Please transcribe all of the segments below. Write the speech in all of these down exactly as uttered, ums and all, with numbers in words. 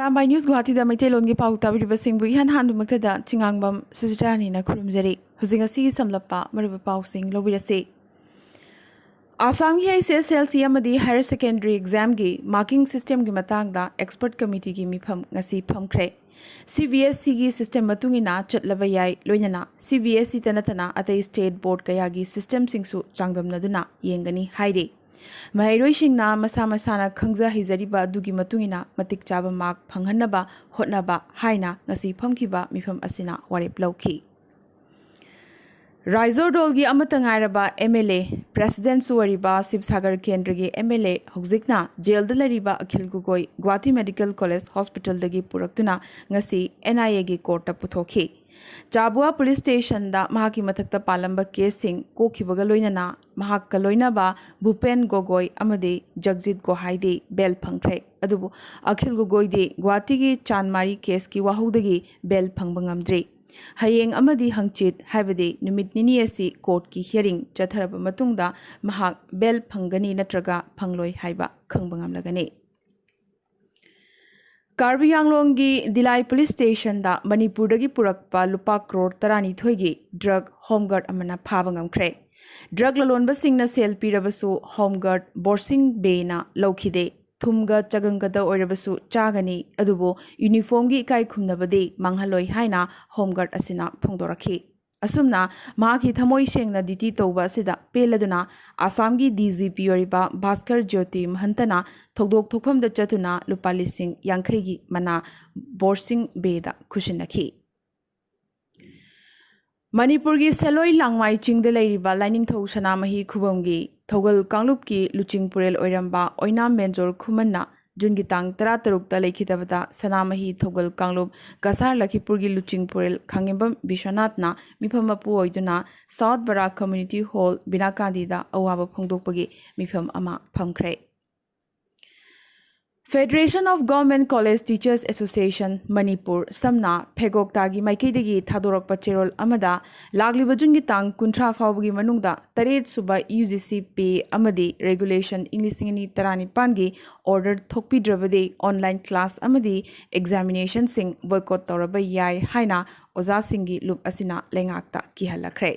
Arambai news ꯒꯨꯍꯥꯇꯤꯗ ꯃꯩꯇꯩꯂꯣꯟꯒꯤ ꯄꯥꯎ ꯇꯥꯕꯤꯔꯤꯕꯁꯤꯡꯕꯨ ꯏꯍꯥꯟ ꯍꯥꯟꯕꯃꯛꯇꯗ ꯆꯤꯉꯥꯡꯕꯝ ꯁꯨꯖꯤꯇꯥꯔꯥꯅꯤꯅ ꯈꯨꯔꯨꯝꯖꯔꯤ꯫ ꯍꯧꯖꯤꯛ ꯉꯁꯤꯒꯤ ꯁꯝꯂꯞꯄ ꯃꯔꯨꯑꯣꯏꯕ ꯄꯥꯎꯁꯤꯡ ꯂꯧꯕꯤꯔꯁꯤ꯫ ꯑꯁꯥꯝꯒꯤ HSSLC ꯑꯃꯗꯤ higher secondary examꯒꯤ marking systemꯒꯤ ꯃꯇꯥꯡꯗ expert committeeꯒꯤ ꯃꯤꯐꯝ ꯉꯁꯤ ꯐꯝꯈ꯭ꯔꯦ꯫ CBSEꯒꯤ system ꯃꯇꯨꯡ ꯏꯟꯅ ꯆꯠꯂꯕ ꯌꯥꯏ, ꯂꯣꯏꯅꯅ CBSEꯇ ꯅꯠꯇꯅ ꯑꯇꯩ state board ꯀꯌꯥꯒꯤ systemꯁꯤꯡꯁꯨ ꯆꯥꯡꯗꯝꯅꯗꯨꯅ ꯌꯦꯡꯒꯅꯤ ꯍꯥꯏꯔꯤ꯫ ꯃꯍꯩꯔꯣꯏꯁꯤꯡꯅ ꯃꯁꯥ ꯃꯁꯥꯅ ꯈꯪꯖ ꯍꯩꯖꯔꯤꯕ ꯑꯗꯨꯒꯤ ꯃꯇꯨꯡ ꯏꯟꯅ ꯃꯇꯤꯛ ꯆꯥꯕ mark ꯐꯪꯍꯟꯅꯕ ꯍꯣꯠꯅꯕ ꯍꯥꯏꯅ ꯉꯁꯤ ꯐꯝꯈꯤꯕ ꯃꯤꯐꯝ ꯑꯁꯤꯅ ꯋꯥꯔꯦꯞ ꯂꯧꯈꯤ꯫ ꯔꯥꯏꯖꯣꯔꯗꯣꯜꯒꯤ ꯑꯃꯠꯇ ꯉꯥꯏꯔꯕ MLA, presidentꯁꯨ ꯑꯣꯏꯔꯤꯕ ꯁꯤꯕꯁꯥꯒꯔ ꯀꯦꯟꯗ꯭ꯔꯒꯤ MLA, ꯍꯧꯖꯤꯛꯅ ꯖꯦꯜꯗ ꯂꯩꯔꯤꯕ ꯑꯈꯤꯜ ꯒꯣꯒꯣꯏ ꯒꯨꯋꯥꯍꯥꯇꯤ ꯃꯦꯗꯤꯀꯦꯜ ꯀꯣꯂꯦꯖ ꯍꯣꯁꯄꯤꯇꯥꯜꯗꯒꯤ ꯄꯨꯔꯛꯇꯨꯅ ꯉꯁꯤ NIAꯒꯤ ꯀꯣꯔꯠꯇ ꯄꯨꯊꯣꯛꯈꯤ꯫ ꯆꯥꯕꯨꯋꯥ ꯄꯨꯂꯤꯁ ꯁ꯭ꯇꯦꯁꯟꯗ ꯃꯍꯥꯛꯀꯤ ꯃꯊꯛꯇ ꯄꯥꯜꯂꯝꯕ ꯀꯦꯁꯁꯤꯡ ꯀꯣꯛꯈꯤꯕꯒ ꯂꯣꯏꯅꯅ ꯃꯍꯥꯛꯀ ꯂꯣꯏꯅꯕ ꯚꯨꯄꯦꯟ ꯒꯣꯒꯣꯏ ꯑꯃꯗꯤ ꯖꯒꯖꯤꯠ ꯒꯣꯍꯥꯏꯗꯤ ꯕꯦꯜ ꯐꯪꯈ꯭ꯔꯦ꯫ ꯑꯗꯨꯕꯨ ꯑꯈꯤꯜ ꯒꯣꯒꯣꯏꯗꯤ ꯒꯨꯋꯥꯍꯥꯇꯤꯒꯤ ꯆꯥꯟꯃꯥꯔꯤ ꯀꯦꯁꯀꯤ ꯋꯥꯍꯧꯗꯒꯤ ꯕꯦꯜ ꯐꯪꯕ ꯉꯝꯗ꯭ꯔꯤ꯫ ꯍꯌꯦꯡ ꯑꯃꯗꯤ ꯍꯪꯆꯤꯠ, ꯍꯥꯏꯕꯗꯤ ꯅꯨꯃꯤꯠ ꯅꯤꯅꯤ ꯑꯁꯤ ꯀꯣꯔꯠꯀꯤ ꯍꯤꯌꯔꯤꯡ ꯆꯠꯊꯔꯕ ꯃꯇꯨꯡꯗ ꯃꯍꯥꯛ ꯕꯦꯜ ꯐꯪꯒꯅꯤ ꯅꯠꯇ꯭ꯔꯒ ꯐꯪꯂꯣꯏ ꯍꯥꯏꯕ ꯈꯪꯕ ꯉꯝꯂꯒꯅꯤ꯫ ꯀꯥꯔꯕꯤ ꯑꯪꯂꯣꯡꯒꯤ ꯗꯤꯂꯥꯏ ꯄꯨꯂꯤꯁ ꯁ꯭ꯇꯦꯁꯟꯗ ꯃꯅꯤꯄꯨꯔꯗꯒꯤ ꯄꯨꯔꯛꯄ ꯂꯨꯄꯥ ꯀ꯭ꯔꯣꯔ ꯇꯔꯥꯅꯤꯊꯣꯏꯒꯤ ꯗ꯭ꯔꯒ ꯍꯣꯝꯒꯥꯔꯗ ꯑꯃꯅ ꯐꯥꯕ ꯉꯝꯈ꯭ꯔꯦ꯫ ꯗ꯭ꯔꯒ ꯂꯂꯣꯟꯕꯁꯤꯡꯅ ꯁꯦꯜ ꯄꯤꯔꯕꯁꯨ ꯍꯣꯝꯒꯥꯔꯗ ꯕꯣꯔꯁꯤꯡ ꯕꯦꯅ ꯂꯧꯈꯤꯗꯦ꯫ ꯊꯨꯝꯒ ꯆꯒꯪꯒꯗ ꯑꯣꯏꯔꯕꯁꯨ ꯆꯥꯒꯅꯤ, ꯑꯗꯨꯕꯨ ꯌꯨꯅꯤꯐꯣꯔꯝꯒꯤ ꯏꯀꯥꯏ ꯈꯨꯝꯅꯕꯗꯤ ꯃꯥꯡꯍꯜꯂꯣꯏ ꯍꯥꯏꯅ ꯍꯣꯝꯒꯥꯔꯗ ꯑꯁꯤꯅ ꯐꯣꯡꯗꯣꯔꯛꯈꯤ꯫ ꯑꯁꯨꯝꯅ ꯃꯍꯥꯛꯀꯤ ꯊꯃꯣꯏ ꯁꯦꯡꯅ ꯗ꯭ꯌꯨꯇꯤ ꯇꯧꯕ ꯑꯁꯤꯗ ꯄꯦꯜꯂꯗꯨꯅ ꯑꯁꯥꯝꯒꯤ DGP ꯑꯣꯏꯔꯤꯕ ꯚꯥꯁꯀꯔ ꯖ꯭ꯌꯣꯇꯤ ꯃꯍꯟꯇꯅ ꯊꯧꯗꯣꯛ ꯊꯣꯛꯐꯝꯗ ꯆꯠꯇꯨꯅ ꯂꯨꯄꯥ ꯂꯤꯁꯤꯡ ꯌꯥꯡꯈꯩꯒꯤ ꯃꯅꯥ ꯕꯣꯔꯁꯤꯡ ꯕꯦꯗ ꯈꯨꯠꯁꯤꯟꯅꯈꯤ꯫ ꯃꯅꯤꯄꯨꯔꯒꯤ ꯁꯦꯂꯣꯏ ꯂꯥꯡꯃꯥꯏ ꯆꯤꯡꯗ ꯂꯩꯔꯤꯕ ꯂꯥꯏꯅꯤꯡꯊꯧ ꯁꯅꯥꯃꯍꯤ ꯈꯨꯕꯝꯒꯤ ꯊꯧꯒꯜ ꯀꯥꯡꯂꯨꯞꯀꯤ ꯂꯨꯆꯤꯡꯄꯨꯔꯦꯜ ꯑꯣꯏꯔꯝꯕ ꯑꯣꯏꯅꯥꯝ ꯃꯦꯟꯖꯣꯔ ꯈꯨꯃꯟꯅ ꯖꯨꯟꯒꯤ ꯇꯥꯡ ꯇꯔꯥꯇꯔꯨꯛꯇ ꯂꯩꯈꯤꯗꯕꯗ ꯁꯅꯥꯃꯍꯤ ꯊꯧꯒꯜ ꯀꯥꯡꯂꯨꯞ ꯀꯁꯥꯔ ꯂꯈꯤꯄꯨꯔꯒꯤ ꯂꯨꯆꯤꯡꯄꯨꯔꯦꯜ ꯈꯥꯉꯦꯝꯕꯝ ꯕꯤꯁ꯭ꯋꯅꯥꯊꯅ ꯃꯤꯐꯝ ꯃꯄꯨ ꯑꯣꯏꯗꯨꯅ ꯁꯥꯎꯠ ꯕꯔꯥꯛ ꯀꯝꯃ꯭ꯌꯨꯅꯤꯇꯤ ꯍꯣꯜ ꯕꯤꯅꯥꯀꯥꯟꯗꯤꯗ ꯑꯋꯥꯕ ꯐꯣꯡꯗꯣꯛꯄꯒꯤ ꯃꯤꯐꯝ ꯑꯃ ꯐꯝꯈ꯭ꯔꯦ꯫ Federation of Government College Teachers Association Manipur, ꯁꯝꯅ ꯐꯦꯒꯣꯛꯇꯥꯒꯤ ꯃꯥꯏꯀꯩꯗꯒꯤ ꯊꯥꯗꯣꯔꯛꯄ ꯆꯦꯔꯣꯜ ꯑꯃꯗ, ꯂꯥꯛꯂꯤꯕ ꯖꯨꯟꯒꯤ ꯇꯥꯡ ꯀꯨꯟꯊ꯭ꯔꯥ ꯐꯥꯎꯕꯒꯤ ꯃꯅꯨꯡꯗ ꯇꯔꯦꯠ ꯁꯨꯕ ꯌꯨ ꯖꯤ ꯁꯤ ꯄꯦ ꯑꯃꯗꯤ ꯔꯦꯒꯨꯂꯦꯁꯟ ꯏꯪ ꯂꯤꯁꯤꯡ ꯑꯅꯤ ꯇꯔꯥꯅꯤꯄꯥꯟꯒꯤ ꯑꯣꯔꯗꯔ ꯊꯣꯛꯄꯤꯗ꯭ꯔꯕꯗꯤ online class ꯑꯃꯗꯤ examinationꯁꯤꯡ boycott ꯇꯧꯔꯕ ꯌꯥꯏ ꯍꯥꯏꯅ ꯑꯣꯖꯥꯁꯤꯡꯒꯤ ꯂꯨꯞ ꯑꯁꯤꯅ ꯂꯩꯉꯥꯛꯇ ꯀꯤꯍꯜꯂꯛꯈ꯭ꯔꯦ꯫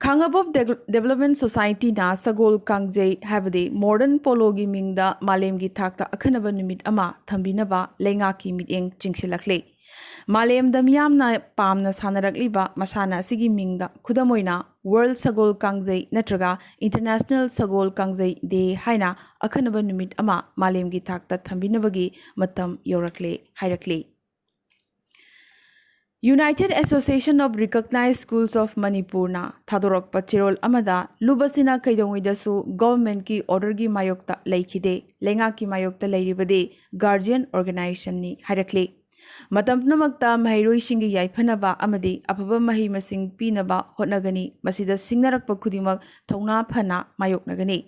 ꯈꯥꯉꯕꯣꯛ ꯗꯦ-, Development Societyꯅ ꯁꯒꯣꯜ ꯀꯥꯡꯖꯩ, ꯍꯥꯏꯕꯗꯤ modern poloꯒꯤ ꯃꯤꯡꯗ ꯃꯥꯂꯦꯝꯒꯤ ꯊꯥꯛꯇ ꯑꯈꯟꯅꯕ ꯅꯨꯃꯤꯠ ꯑꯃ ꯊꯝꯕꯤꯅꯕ ꯂꯩꯉꯥꯛꯀꯤ ꯃꯤꯠꯌꯦꯡ ꯆꯤꯡꯁꯤꯜꯂꯛꯂꯤ꯫ ꯃꯥꯂꯦꯝꯗ ꯃꯤꯌꯥꯝꯅ ꯄꯥꯝꯅ ꯁꯥꯟꯅꯔꯛꯂꯤꯕ ꯃꯁꯥꯟꯅ ꯑꯁꯤꯒꯤ ꯃꯤꯡꯗ, ꯈꯨꯗꯝ ꯑꯣꯏꯅ World ꯁꯒꯣꯜ ꯀꯥꯡꯖꯩ ꯅꯠꯇ꯭ꯔꯒ International ꯁꯒꯣꯜ ꯀꯥꯡꯖꯩ Day ꯍꯥꯏꯅ ꯑꯈꯟꯅꯕ ꯅꯨꯃꯤꯠ ꯑꯃ ꯃꯥꯂꯦꯝꯒꯤ ꯊꯥꯛꯇ ꯊꯝꯕꯤꯅꯕꯒꯤ ꯃꯇꯝ ꯌꯧꯔꯛꯂꯦ ꯍꯥꯏꯔꯛꯂꯤ꯫ United Association of Recognized Schools of Manipurꯅ ꯊꯥꯗꯣꯔꯛꯄ ꯆꯦꯔꯣꯜ ꯑꯃꯗ, ꯂꯨꯞ ꯑꯁꯤꯅ ꯀꯩꯗꯧꯉꯩꯗꯁꯨ governmentꯀꯤ orderꯒꯤ ꯃꯥꯌꯣꯛꯇ ꯂꯩꯈꯤꯗꯦ, ꯂꯩꯉꯥꯛꯀꯤ ꯃꯥꯌꯣꯛꯇ ꯂꯩꯔꯤꯕꯗꯤ guardian organizationꯅꯤ ꯍꯥꯏꯔꯛꯂꯤ꯫ ꯃꯇꯝ ꯄꯨꯝꯅꯃꯛꯇ ꯃꯍꯩꯔꯣꯏꯁꯤꯡꯒꯤ ꯌꯥꯏꯐꯅꯕ ꯑꯃꯗꯤ ꯑꯐꯕ ꯃꯍꯩ ꯃꯁꯤꯡ ꯄꯤꯅꯕ ꯍꯣꯠꯅꯒꯅꯤ, ꯃꯁꯤꯗ ꯁꯤꯡꯅꯔꯛꯄ ꯈꯨꯗꯤꯡꯃꯛ ꯊꯧꯅꯥ ꯐꯅ ꯃꯥꯌꯣꯛꯅꯒꯅꯤ꯫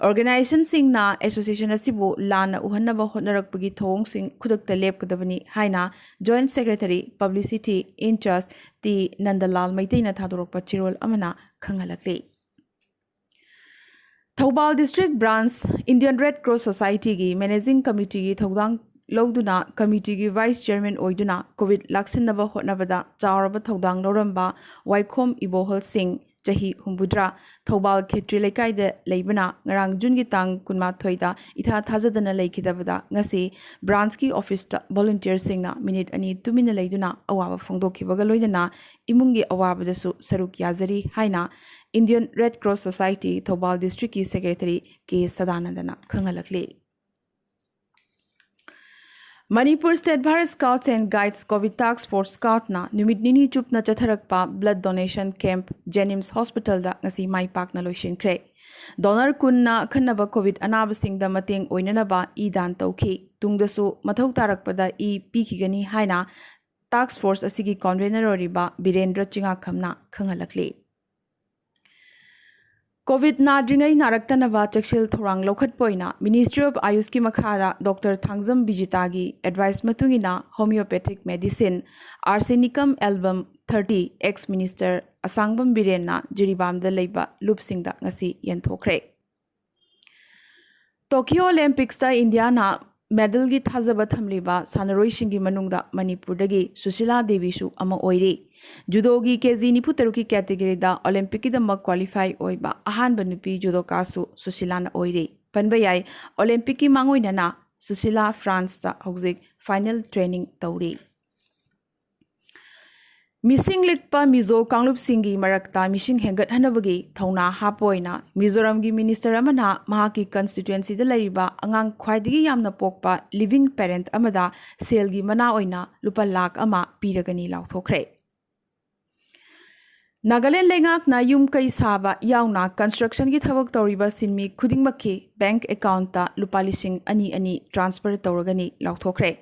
Organizationꯁꯤꯡꯅ association ꯑꯁꯤꯕꯨ ꯂꯥꯟꯅ ꯎꯍꯟꯅꯕ ꯍꯣꯠꯅꯔꯛꯄꯒꯤ ꯊꯧꯑꯣꯡꯁꯤꯡ ꯈꯨꯗꯛꯇ ꯂꯦꯞꯀꯗꯕꯅꯤ ꯍꯥꯏꯅ Joint Secretary Publicity in Charge T Nandlal ꯃꯩꯇꯩꯅ ꯊꯥꯗꯣꯔꯛꯄ ꯆꯦꯔꯣꯜ ꯑꯃꯅ ꯈꯪꯍꯜꯂꯛꯂꯤ꯫ Thoubal District Branch Indian Red Cross Societyꯒꯤ Managing Committeeꯒꯤ ꯊꯧꯗꯥꯡ ꯂꯧꯗꯨꯅ committeeꯒꯤ Vice Chairman ꯑꯣꯏꯗꯨꯅ COVID ꯂꯥꯛꯁꯤꯟꯅꯕ ꯍꯣꯠꯅꯕꯗ ꯆꯥꯎꯔꯕ ꯊꯧꯗꯥꯡ ꯂꯧꯔꯝꯕ ꯋꯥꯏꯈꯣꯝ ꯏꯕꯣꯍꯜ ꯁꯤꯡ, ꯆꯍꯤ ꯍꯨꯝꯐꯨꯇꯔꯥ, ꯊꯧꯕꯥꯜ ꯈꯦꯇ꯭ꯔꯤ ꯂꯩꯀꯥꯏꯗ ꯂꯩꯕꯅ ꯉꯔꯥꯡ ꯖꯨꯟꯒꯤ ꯇꯥꯡ ꯀꯨꯟꯃꯥꯊꯣꯏꯗ ꯏꯊꯥ ꯊꯥꯖꯗꯅ ꯂꯩꯈꯤꯗꯕꯗ ꯉꯁꯤ branchꯀꯤ officeꯇ volunteerꯁꯤꯡꯅ minute ꯑꯅꯤ ꯇꯨꯃꯤꯟꯅ ꯂꯩꯗꯨꯅ ꯑꯋꯥꯕ ꯐꯣꯡꯗꯣꯛꯈꯤꯕꯒ ꯂꯣꯏꯅꯅ ꯏꯃꯨꯡꯒꯤ ꯑꯋꯥꯕꯗꯁꯨ ꯁꯔꯨꯛ ꯌꯥꯖꯔꯤ ꯍꯥꯏꯅ Indian Red Cross Society Thoubal Districtꯀꯤ Secretary K ꯁꯗꯥꯅꯟꯗꯅ ꯈꯪꯍꯜꯂꯛꯂꯤ꯫ Manipur State Bharat Scouts and Guides COVID Task Force Scoutꯅ ꯅꯨꯃꯤꯠ ꯅꯤꯅꯤ ꯆꯨꯞꯅ ꯆꯠꯊꯔꯛꯄ blood donation camp JNIMS Hospitalꯗ ꯉꯁꯤ ꯃꯥꯏ ꯄꯥꯛꯅ ꯂꯣꯏꯁꯤꯟꯈ꯭ꯔꯦ꯫ Donor ꯀꯨꯟꯅ ꯑꯈꯟꯅꯕ COVID ꯑꯅꯥꯕꯁꯤꯡꯗ ꯃꯇꯦꯡ ꯑꯣꯏꯅꯅꯕ ꯏ ꯗꯥꯟ ꯇꯧꯈꯤ꯫ ꯇꯨꯡꯗꯁꯨ ꯃꯊꯧ ꯇꯥꯔꯛꯄꯗ ꯏ ꯄꯤꯈꯤꯒꯅꯤ ꯍꯥꯏꯅ task force ꯑꯁꯤꯒꯤ convener ꯑꯣꯏꯔꯤꯕ ꯕꯤꯔꯦꯟꯗ꯭ꯔ ꯆꯤꯉꯥꯈꯝꯅ ꯈꯪꯍꯜꯂꯛꯂꯤ꯫ ꯀꯣꯚꯤꯗ ꯅꯥꯗ꯭ꯔꯤꯉꯩ ꯅꯥꯔꯛꯇꯅꯕ ꯆꯦꯛꯁꯤꯜ ꯊꯧꯔꯥꯡ ꯂꯧꯈꯠꯄ ꯑꯣꯏꯅ Ministry of Ayushꯀꯤ ꯃꯈꯥꯗ ꯗꯣꯛꯇꯔ ꯊꯥꯡꯖꯝ ꯕꯤꯖꯤꯇꯥꯒꯤ advice ꯃꯇꯨꯡ ꯏꯟꯅ homeopathic medicine Arsenicum album thirty ex Minister ꯑꯁꯥꯡꯕꯝ ꯕꯤꯔꯦꯟꯅ ꯖꯤꯔꯤꯕꯥꯝꯗ ꯂꯩꯕ ꯂꯨꯞꯁꯤꯡꯗ ꯉꯁꯤ ꯌꯦꯟꯊꯣꯛꯈ꯭ꯔꯦ꯫ Tokyo Olympicsꯇ ꯏꯟꯗꯤꯌꯥꯅ medalꯒꯤ ꯊꯥꯖꯕ ꯊꯝꯂꯤꯕ ꯁꯥꯟꯅꯔꯣꯏꯁꯤꯡꯒꯤ ꯃꯅꯨꯡꯗ ꯃꯅꯤꯄꯨꯔꯗꯒꯤ ꯁꯨꯁꯤꯂꯥ ꯗꯦꯕꯤꯁꯨ ꯑꯃ ꯑꯣꯏꯔꯤ꯫ Judoꯒꯤ ꯀꯦ ꯖꯤ ꯅꯤꯐꯨ ꯇꯔꯨꯛꯀꯤ categoryꯗ Olympicꯀꯤꯗꯃꯛ qualify ꯑꯣꯏꯕ ꯑꯍꯥꯟꯕ ꯅꯨꯄꯤ judokaꯁꯨ ꯁꯨꯁꯤꯂꯥꯅ ꯑꯣꯏꯔꯤ꯫ ꯄꯟꯕ ꯌꯥꯏ, Olympicꯀꯤ ꯃꯥꯡꯑꯣꯏꯅꯅ ꯁꯨꯁꯤꯂꯥ Franceꯇ ꯍꯧꯖꯤꯛ final training ꯇꯧꯔꯤ꯫ ꯃꯤꯁꯤꯡ ꯂꯤꯛꯄ ꯃꯤꯖꯣ ꯀꯥꯡꯂꯨꯞꯁꯤꯡꯒꯤ ꯃꯔꯛꯇ ꯃꯤꯁꯤꯡ ꯍꯦꯟꯒꯠꯍꯟꯅꯕꯒꯤ ꯊꯧꯅꯥ ꯍꯥꯞꯄ ꯑꯣꯏꯅ ꯃꯤꯖꯣꯔꯥꯝꯒꯤ minister ꯑꯃꯅ ꯃꯍꯥꯛꯀꯤ constituencyꯗ ꯂꯩꯔꯤꯕ ꯑꯉꯥꯡ ꯈ꯭ꯋꯥꯏꯗꯒꯤ ꯌꯥꯝꯅ ꯄꯣꯛꯄ living parent ꯑꯃꯗ ꯁꯦꯜꯒꯤ ꯃꯅꯥ ꯑꯣꯏꯅ ꯂꯨꯄꯥ ꯂꯥꯈ ꯑꯃ ꯄꯤꯔꯒꯅꯤ ꯂꯥꯎꯊꯣꯛꯈ꯭ꯔꯦ꯫ ꯅꯥꯒꯥꯂꯦꯟ ꯂꯩꯉꯥꯛꯅ ꯌꯨꯝ ꯀꯩ ꯁꯥꯕ ꯌꯥꯎꯅ constructionꯒꯤ ꯊꯕꯛ ꯇꯧꯔꯤꯕ ꯁꯤꯟꯃꯤ ꯈꯨꯗꯤꯡꯃꯛꯀꯤ bank accountꯇ ꯂꯨꯄꯥ ꯂꯤꯁꯤꯡ ꯑꯅꯤ ꯑꯅꯤ transfer ꯇꯧꯔꯒꯅꯤ ꯂꯥꯎꯊꯣꯛꯈ꯭ꯔꯦ꯫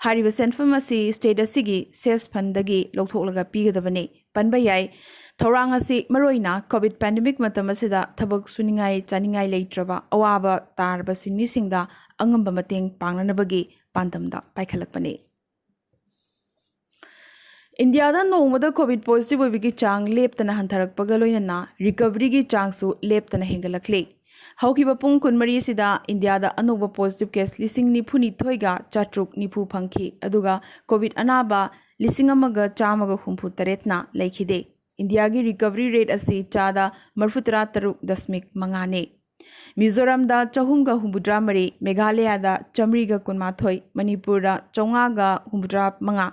ꯍꯥꯏꯔꯤꯕ ꯁꯦꯟꯐꯝ ꯑꯁꯤ state ꯑꯁꯤꯒꯤ cess fundꯗꯒꯤ ꯂꯧꯊꯣꯛꯂꯒ ꯄꯤꯒꯗꯕꯅꯤ꯫ ꯄꯟꯕ ꯌꯥꯏ, ꯊꯧꯔꯥꯡ ꯑꯁꯤ ꯃꯔꯨꯑꯣꯏꯅ ꯀꯣꯚꯤꯗ pandemic ꯃꯇꯝ ꯑꯁꯤꯗ ꯊꯕꯛ ꯁꯨꯅꯤꯡꯉꯥꯏ ꯆꯥꯅꯤꯡꯉꯥꯏ ꯂꯩꯇ꯭ꯔꯕ ꯑꯋꯥꯕ ꯇꯥꯔꯕ ꯁꯤꯟꯃꯤꯁꯤꯡꯗ ꯑꯉꯝꯕ ꯃꯇꯦꯡ ꯄꯥꯡꯅꯅꯕꯒꯤ ꯄꯥꯟꯗꯝꯗ ꯄꯥꯏꯈꯠꯂꯛꯄꯅꯤ꯫ ꯏꯟꯗꯤꯌꯥꯗ ꯅꯣꯡꯃꯗ ꯀꯣꯚꯤꯗ positive ꯑꯣꯏꯕꯒꯤ ꯆꯥꯡ ꯂꯦꯞꯇꯅ ꯍꯟꯊꯔꯛꯄꯒ ꯂꯣꯏꯅꯅ recoveryꯒꯤ ꯆꯥꯡꯁꯨ ꯂꯦꯞꯇꯅ ꯍꯦꯟꯒꯠꯂꯛꯂꯤ꯫ ꯍꯧꯈꯤꯕ ꯄꯨꯡ ꯀꯨꯟꯃꯔꯤ ꯑꯁꯤꯗ ꯏꯟꯗꯤꯌꯥꯗ ꯑꯅꯧꯕ positive case ꯂꯤꯁꯤꯡ ꯅꯤꯐꯨ ꯅꯤꯊꯣꯏꯒ ꯆꯥꯇ꯭ꯔꯨꯛ ꯅꯤꯐꯨ ꯐꯪꯈꯤ, ꯑꯗꯨꯒ ꯀꯣꯚꯤꯗ ꯑꯅꯥꯕ ꯂꯤꯁꯤꯡ ꯑꯃꯒ ꯆꯥꯝꯃꯒ ꯍꯨꯝꯐꯨ ꯇꯔꯦꯠꯅ ꯂꯩꯈꯤꯗꯦ꯫ ꯏꯟꯗꯤꯌꯥꯒꯤ recovery rate ꯑꯁꯤ ꯆꯥꯗ ꯃꯔꯤꯐꯨ ꯇꯔꯥ ꯇꯔꯨꯛ ꯗꯁꯃꯤꯛ ꯃꯉꯥꯅꯤ꯫ ꯃꯤꯖꯣꯔꯥꯝꯗ ꯆꯍꯨꯝꯒ ꯍꯨꯝꯐꯨꯇꯔꯥ ꯃꯔꯤ, ꯃꯦꯘꯥꯂꯌꯥꯗ ꯆꯥꯃꯔꯤꯒ ꯀꯨꯟꯃꯥꯊꯣꯏ, ꯃꯅꯤꯄꯨꯔꯗ ꯆꯥꯝꯃꯉꯥꯒ ꯍꯨꯝꯐꯨꯇꯔꯥ ꯃꯉꯥ,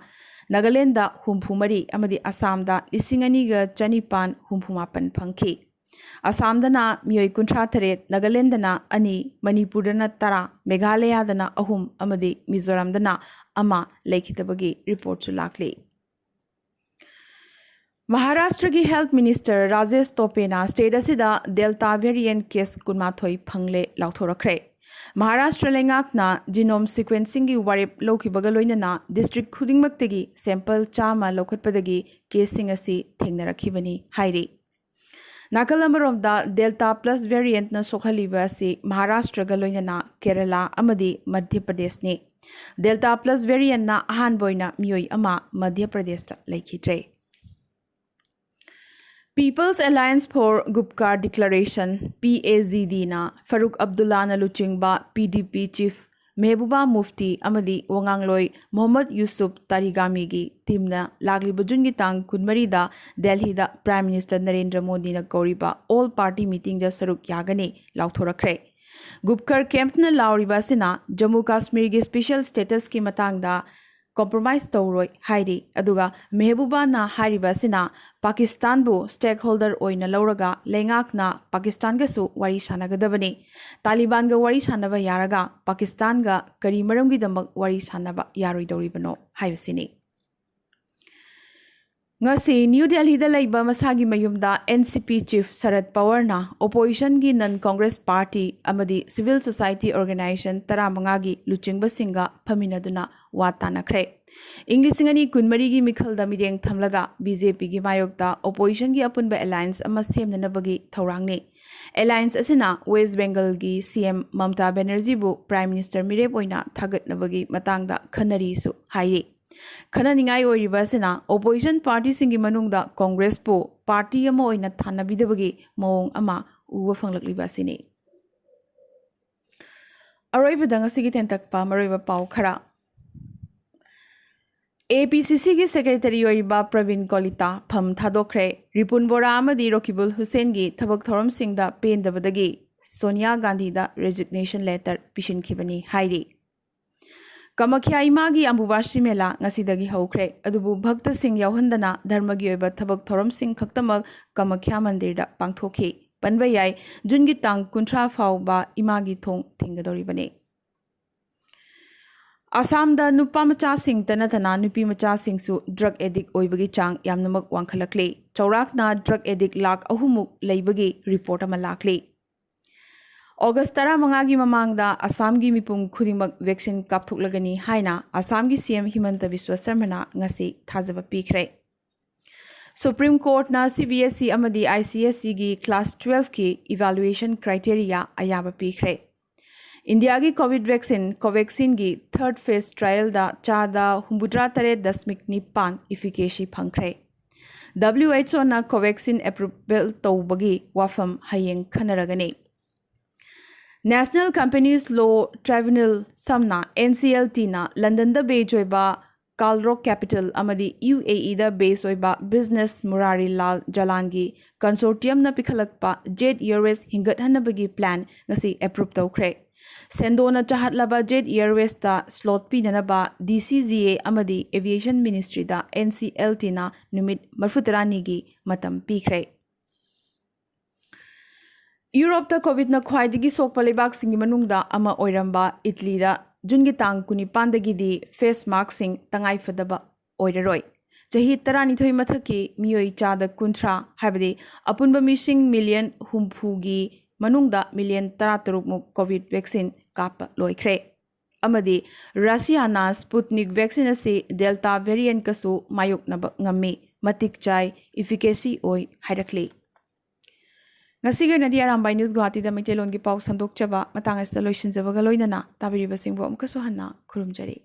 ꯅꯥꯒꯥꯂꯦꯟꯗ ꯍꯨꯝꯐꯨ ꯃꯔꯤ ꯑꯃꯗꯤ ꯑꯁꯥꯝꯗ ꯂꯤꯁꯤꯡ ꯑꯅꯤꯒ ꯆꯅꯤꯄꯥꯟ ꯍꯨꯝꯐꯨ ꯃꯥꯄꯟ ꯐꯪꯈꯤ꯫ ꯑꯁꯥꯝꯗꯅ ꯃꯤꯑꯣꯏ ꯀꯨꯟꯊ꯭ꯔꯥ ꯇꯔꯦꯠ, ꯅꯥꯒꯥꯂꯦꯟꯗꯅ ꯑꯅꯤ, ꯃꯅꯤꯄꯨꯔꯗꯅ ꯇꯔꯥ, ꯃꯦꯘꯥꯂꯌꯥꯗꯅ ꯑꯍꯨꯝ ꯑꯃꯗꯤ ꯃꯤꯖꯣꯔꯥꯝꯗꯅ ꯑꯃ ꯂꯩꯈꯤꯗꯕꯒꯤ reportꯁꯨ ꯂꯥꯛꯂꯤ꯫ ꯃꯍꯥꯔꯥꯁꯇ꯭ꯔꯒꯤ health minister ꯔꯥꯖꯦꯁ ꯇꯣꯄꯦꯅ state ꯑꯁꯤꯗ Delta variant case ꯀꯨꯟꯃꯥꯊꯣꯏ ꯐꯪꯂꯦ ꯂꯥꯎꯊꯣꯔꯛꯈ꯭ꯔꯦ꯫ ꯃꯍꯥꯔꯥꯁꯇ꯭ꯔ ꯂꯩꯉꯥꯛꯅ genome sequencingꯒꯤ ꯋꯥꯔꯦꯞ ꯂꯧꯈꯤꯕꯒ ꯂꯣꯏꯅꯅ district ꯈꯨꯗꯤꯡꯃꯛꯇꯒꯤ sample ꯆꯥꯝꯃ ꯂꯧꯈꯠꯄꯗꯒꯤ caseꯁꯤꯡ ꯑꯁꯤ ꯊꯦꯡꯅꯔꯛꯈꯤꯕꯅꯤ ꯍꯥꯏꯔꯤ꯫ ꯅꯥꯀꯜ ꯑꯃꯔꯣꯝꯗ, ꯗꯦꯜꯇꯥ ꯄ꯭ꯂꯁ ꯚꯦꯔꯤꯌꯦꯟꯠꯅ ꯁꯣꯛꯍꯜꯂꯤꯕ ꯑꯁꯤ ꯃꯍꯥꯔꯥꯁꯇ꯭ꯔꯒ ꯂꯣꯏꯅꯅ ꯀꯦꯔꯂꯥ ꯑꯃꯗꯤ ꯃꯙ꯭ꯌ ꯄ꯭ꯔꯗꯦꯁꯅꯤ꯫ ꯗꯦꯜꯇꯥ ꯄ꯭ꯂꯁ ꯚꯦꯔꯤꯌꯦꯟꯠꯅ ꯑꯍꯥꯟꯕ ꯑꯣꯏꯅ ꯃꯤꯑꯣꯏ ꯑꯃ ꯃꯙ꯭ꯌ ꯄ꯭ꯔꯗꯦꯁꯇ ꯂꯩꯈꯤꯗ꯭ꯔꯦ꯫ People's Alliance for Gupkar Declaration, P A G ꯗꯤꯅ ꯐꯔꯨꯛ ꯑꯕꯗꯨꯜꯂꯥꯅ ꯂꯨꯆꯤꯡꯕ ꯄꯤ ꯗꯤ ꯄꯤ ꯆꯤꯐ ꯃꯦꯍꯕꯨꯕꯥ ꯃꯨꯐꯇꯤ ꯑꯃꯗꯤ ꯋꯥꯉꯥꯡꯂꯣꯏ ꯃꯣꯍꯝꯃꯗ ꯌꯨꯁꯨꯐ ꯇꯥꯔꯤꯒꯥꯃꯤꯒꯤ ꯇꯤꯝꯅ ꯂꯥꯛꯂꯤꯕ ꯖꯨꯟꯒꯤ ꯇꯥꯡ ꯀꯨꯟꯃꯔꯤꯗ ꯗꯦꯜꯍꯤꯗ ꯄ꯭ꯔꯥꯏꯝ ꯃꯤꯅꯤꯁꯇꯔ ꯅꯔꯦꯟꯗ꯭ꯔ ꯃꯣꯗꯤꯅ ꯀꯧꯔꯤꯕ ꯑꯣꯜ ꯄꯥꯔꯇꯤ ꯃꯤꯇꯤꯡꯗ ꯁꯔꯨꯛ ꯌꯥꯒꯅꯤ ꯂꯥꯎꯊꯣꯔꯛꯈ꯭ꯔꯦ꯫ ꯒꯨꯞꯀꯔ ꯀꯦꯝꯞꯅ ꯂꯥꯎꯔꯤꯕ ꯑꯁꯤꯅ ꯖꯝꯃꯨ ꯀꯥꯁꯃꯤꯔꯒꯤ ꯁ꯭ꯄꯦꯁꯦꯜ ꯁ꯭ꯇꯦꯇꯁꯀꯤ ꯃꯇꯥꯡꯗ ꯀꯣꯝꯄ꯭ꯔꯣꯃꯥꯏꯁ ꯇꯧꯔꯣꯏ ꯍꯥꯏꯔꯤ꯫ ꯑꯗꯨꯒ ꯃꯦꯍꯕꯨꯕꯥꯅ ꯍꯥꯏꯔꯤꯕ ꯑꯁꯤꯅ ꯄꯥꯀꯤꯁꯇꯥꯟꯕꯨ ꯁ꯭ꯇꯦꯛꯍꯣꯜꯗꯔ ꯑꯣꯏꯅ ꯂꯧꯔꯒ ꯂꯩꯉꯥꯛꯅ ꯄꯥꯀꯤꯁꯇꯥꯟꯒꯁꯨ ꯋꯥꯔꯤ ꯁꯥꯟꯅꯒꯗꯕꯅꯤ꯫ ꯇꯥꯂꯤꯕꯥꯟꯒ ꯋꯥꯔꯤ ꯁꯥꯟꯅꯕ ꯌꯥꯔꯒ ꯄꯥꯀꯤꯁꯇꯥꯟꯒ ꯀꯔꯤ ꯃꯔꯝꯒꯤꯗꯃꯛ ꯋꯥꯔꯤ ꯁꯥꯟꯅꯕ ꯌꯥꯔꯣꯏꯗꯧꯔꯤꯕꯅꯣ ꯍꯥꯏꯕꯁꯤꯅꯤ꯫ ꯉꯁꯤ ꯅ꯭ꯌꯨ ꯗꯦꯜꯍꯤꯗ ꯂꯩꯕ ꯃꯁꯥꯒꯤ ꯃꯌꯨꯝꯗ ꯑꯦꯟ ꯁꯤ ꯄꯤ ꯆꯤꯐ ꯁꯔꯠ ꯄꯋꯥꯔꯅ ꯑꯣꯄꯣꯖꯤꯁꯟꯒꯤ ꯅꯟ ꯀꯣꯡꯒ꯭ꯔꯦꯁ ꯄꯥꯔꯇꯤ ꯑꯃꯗꯤ ꯁꯤꯚꯤꯜ ꯁꯣꯁꯥꯏꯇꯤ ꯑꯣꯔꯒꯅꯥꯏꯖꯦꯁꯟ ꯇꯔꯥꯃꯉꯥꯒꯤ ꯂꯨꯆꯤꯡꯕꯁꯤꯡꯒ ꯐꯝꯃꯤꯟꯅꯗꯨꯅ ꯋꯥ ꯇꯥꯅꯈ꯭ꯔꯦ꯫ ꯏꯪ ꯂꯤꯁꯤꯡ ꯑꯅꯤ ꯀꯨꯟꯃꯔꯤꯒꯤ ꯃꯤꯈꯜꯗ ꯃꯤꯠꯌꯦꯡ ꯊꯝꯂꯒ ꯕꯤ ꯖꯦ ꯄꯤꯒꯤ ꯃꯥꯌꯣꯛꯇ ꯑꯣꯄꯣꯖꯤꯁꯟꯒꯤ ꯑꯄꯨꯟꯕ ꯑꯦꯂꯥꯌꯟꯁ ꯑꯃ ꯁꯦꯝꯅꯅꯕꯒꯤ ꯊꯧꯔꯥꯡꯅꯤ꯫ ꯑꯦꯂꯥꯌꯟꯁ ꯑꯁꯤꯅ ꯋꯦꯁ ꯕꯦꯡꯒꯜꯒꯤ ꯁꯤ ꯑꯦꯝ ꯃꯃꯇꯥ ꯕꯦꯅꯔꯖꯤꯕꯨ ꯄ꯭ꯔꯥꯏꯝ ꯃꯤꯅꯤꯁꯇꯔ ꯃꯤꯔꯦꯞ ꯑꯣꯏꯅ ꯊꯥꯒꯠꯅꯕꯒꯤ ꯃꯇꯥꯡꯗ ꯈꯟꯅꯔꯤꯁꯨ ꯍꯥꯏꯔꯤ꯫ ꯈꯟꯅꯅꯤꯡꯉꯥꯏ ꯑꯣꯏꯔꯤꯕ ꯑꯁꯤꯅ ꯑꯣꯄꯣꯖꯤꯁꯟ ꯄꯥꯔꯇꯤꯁꯤꯡꯒꯤ ꯃꯅꯨꯡꯗ ꯀꯣꯡꯒ꯭ꯔꯦꯁꯄꯨ ꯄꯥꯔꯇꯤ ꯑꯃ ꯑꯣꯏꯅ ꯊꯥꯅꯕꯤꯗꯕꯒꯤ ꯃꯑꯣꯡ ꯑꯃ ꯎꯕ ꯐꯪꯂꯛꯂꯤꯕ ꯑꯁꯤꯅꯤ꯫ ꯑꯔꯣꯏꯕꯗ ꯉꯁꯤꯒꯤ ꯇꯦꯟꯇꯛꯄ ꯃꯔꯨꯑꯣꯏꯕ ꯄꯥꯎ ꯈꯔ꯫ ꯑꯦ ꯄꯤ ꯁꯤ ꯁꯤꯒꯤ ꯁꯦꯀ꯭ꯔꯦꯇꯔꯤ ꯑꯣꯏꯔꯤꯕ ꯄ꯭ꯔꯕꯤꯟ ꯀꯣꯂꯤꯇꯥ ꯐꯝ ꯊꯥꯗꯣꯛꯈ꯭ꯔꯦ꯫ ꯔꯤꯄꯨꯟ ꯕꯣꯔꯥ ꯑꯃꯗꯤ ꯔꯣꯀꯤꯕꯨꯜ ꯍꯨꯁꯦꯟꯒꯤ ꯊꯕꯛ ꯊꯧꯔꯝꯁꯤꯡꯗ ꯄꯦꯟꯗꯕꯗꯒꯤ ꯁꯣꯅꯤꯌꯥ ꯒꯥꯟꯙꯤꯗ ꯔꯦꯖꯤꯒꯅꯦꯁꯟ ꯂꯦꯇꯔ ꯄꯤꯁꯤꯟꯈꯤꯕꯅꯤ ꯍꯥꯏꯔꯤ꯫ ꯀꯃꯈ꯭ꯌꯥ ꯏꯃꯥꯒꯤ ꯑꯝꯕꯨꯕꯥꯁꯤ ꯃꯦꯂꯥ ꯉꯁꯤꯗꯒꯤ ꯍꯧꯈ꯭ꯔꯦ꯫ ꯑꯗꯨꯕꯨ ꯚꯛꯇꯁꯤꯡ ꯌꯥꯎꯍꯟꯗꯅ ꯙꯔꯃꯒꯤ ꯑꯣꯏꯕ ꯊꯕꯛ ꯊꯧꯔꯝꯁꯤꯡ ꯈꯛꯇꯃꯛ ꯀꯃꯈ꯭ꯌꯥ ꯃꯟꯗꯤꯔꯗ ꯄꯥꯡꯊꯣꯛꯈꯤ꯫ ꯄꯟꯕ ꯌꯥꯏ, ꯖꯨꯟꯒꯤ ꯇꯥꯡ ꯀꯨꯟꯊ꯭ꯔꯥ ꯐꯥꯎꯕ ꯏꯃꯥꯒꯤ ꯊꯣꯡ ꯊꯤꯡꯒꯗꯧꯔꯤꯕꯅꯤ꯫ ꯑꯁꯥꯝꯗ ꯅꯨꯄꯥ ꯃꯆꯥꯁꯤꯡꯇ ꯅꯠꯇꯅ ꯅꯨꯄꯤ ꯃꯆꯥꯁꯤꯡꯁꯨ ꯗ꯭ꯔꯒ ꯑꯦꯗꯤꯛ ꯑꯣꯏꯕꯒꯤ ꯆꯥꯡ ꯌꯥꯝꯅꯃꯛ ꯋꯥꯡꯈꯠꯂꯛꯂꯤ꯫ ꯆꯥꯎꯔꯥꯛꯅ ꯗ꯭ꯔꯒ ꯑꯦꯗꯤꯛ ꯂꯥꯈ ꯑꯍꯨꯝꯃꯨꯛ ꯂꯩꯕꯒꯤ ꯔꯤꯄꯣꯔꯠ ꯑꯃ ꯂꯥꯛꯂꯤ꯫ ꯑꯣꯒꯁ ꯇꯔꯥꯃꯉꯥꯒꯤ ꯃꯃꯥꯡꯗ ꯑꯁꯥꯝꯒꯤ ꯃꯤꯄꯨꯝ ꯈꯨꯗꯤꯡꯃꯛ ꯚꯦꯛꯁꯤꯟ ꯀꯥꯞꯊꯣꯛꯂꯒꯅꯤ ꯍꯥꯏꯅ ꯑꯁꯥꯝꯒꯤ ꯁꯤ ꯑꯦꯝ ꯍꯤꯃꯟꯇ ꯕꯤꯁ꯭ꯋ ꯁꯔꯃꯅ ꯉꯁꯤ ꯊꯥꯖꯕ ꯄꯤꯈ꯭ꯔꯦ꯫ Supreme Courtꯅ C B S E ꯑꯃꯗꯤ I C S Eꯒꯤ class twelveꯀꯤ evaluation criteria ꯑꯌꯥꯕ ꯄꯤꯈ꯭ꯔꯦ꯫ ꯏꯟꯗꯤꯌꯥꯒꯤ COVID vaccine Covaxinꯒꯤ third phase trialꯗ ꯆꯥꯗ ꯍꯨꯝꯐꯨꯇꯔꯥ ꯇꯔꯦꯠ ꯗꯁꯃꯤꯛ ꯅꯤꯄꯥꯟ efficacy ꯐꯪꯈ꯭ꯔꯦ꯫ WHOꯅ Covaxin approval ꯇꯧꯕꯒꯤ ꯋꯥꯐꯝ ꯍꯌꯦꯡ ꯈꯟꯅꯔꯒꯅꯤ꯫ National Companies Law Tribunal ꯁꯝꯅ NCLTꯅ ꯂꯟꯗꯟꯗ base ꯑꯣꯏꯕ Kalrock Capital ꯑꯃꯗꯤ UAEꯗ base ꯑꯣꯏꯕ business Murari Lal Jalanꯒꯤ consortiumꯅ ꯄꯤꯈꯠꯂꯛꯄ Jet Airways ꯍꯤꯡꯒꯠꯍꯟꯅꯕꯒꯤ plan ꯉꯁꯤ approve ꯇꯧꯈ꯭ꯔꯦ꯫ ꯁꯦꯟꯗꯣꯟꯅ ꯆꯥꯍꯠꯂꯕ Jet Airwaysꯇ slot ꯄꯤꯅꯅꯕ DCGA ꯑꯃꯗꯤ Aviation Ministryꯗ NCLTꯅ ꯅꯨꯃꯤꯠ ꯃꯔꯤꯐꯨꯇꯔꯥꯅꯤꯒꯤ ꯃꯇꯝ ꯄꯤꯈ꯭ꯔꯦ꯫ ꯌꯨꯔꯣꯞꯇ COVIDꯅ ꯈ꯭ꯋꯥꯏꯗꯒꯤ ꯁꯣꯛꯄ ꯂꯩꯕꯥꯛꯁꯤꯡꯒꯤ ꯃꯅꯨꯡꯗ ꯑꯃ ꯑꯣꯏꯔꯝꯕ ꯏꯇꯂꯤꯗ ꯖꯨꯟꯒꯤ ꯇꯥꯡ ꯀꯨꯟꯅꯤꯄꯥꯟꯗꯒꯤꯗꯤ face maskꯁꯤꯡ ꯇꯉꯥꯏ ꯐꯗꯕ ꯑꯣꯏꯔꯔꯣꯏ꯫ ꯆꯍꯤ ꯇꯔꯥꯅꯤꯊꯣꯏ ꯃꯊꯛꯀꯤ ꯃꯤꯑꯣꯏ ꯆꯥꯗ ꯀꯨꯟꯊ꯭ꯔꯥ, ꯍꯥꯏꯕꯗꯤ ꯑꯄꯨꯟꯕ ꯃꯤꯁꯤꯡ million ꯍꯨꯝꯐꯨꯒꯤ ꯃꯅꯨꯡꯗ million ꯇꯔꯥꯇꯔꯨꯛ ꯃꯨꯛ COVID vaccine ꯀꯥꯞꯄ ꯂꯣꯏꯈ꯭ꯔꯦ꯫ ꯑꯃꯗꯤ ꯔꯁꯤꯌꯥꯅ Sputnik vaccine ꯑꯁꯤ Delta variantꯀꯁꯨ ꯃꯥꯌꯣꯛꯅꯕ ꯉꯝꯃꯤ, ꯃꯇꯤꯛ ꯆꯥꯏ, efficacy ꯑꯣꯏ ꯍꯥꯏꯔꯛꯂꯤ꯫ ꯉꯁꯤꯒꯤ ꯑꯣꯏꯅꯗꯤ ꯑꯔꯥꯝꯕꯥꯏ News ꯒꯨꯋꯥꯍꯥꯇꯤꯗ ꯃꯩꯇꯩꯂꯣꯟꯒꯤ ꯄꯥꯎ ꯁꯟꯗꯣꯛꯆꯕ ꯃꯇꯥꯡ ꯑꯁꯤꯗ ꯂꯣꯏꯁꯤꯟꯖꯕꯒ ꯂꯣꯏꯅꯅ ꯇꯥꯕꯤꯔꯤꯕꯁꯤꯡꯕꯨ ꯑꯃꯨꯛꯀꯁꯨ ꯍꯟꯅ ꯈꯨꯔꯨꯝꯖꯔꯤ꯫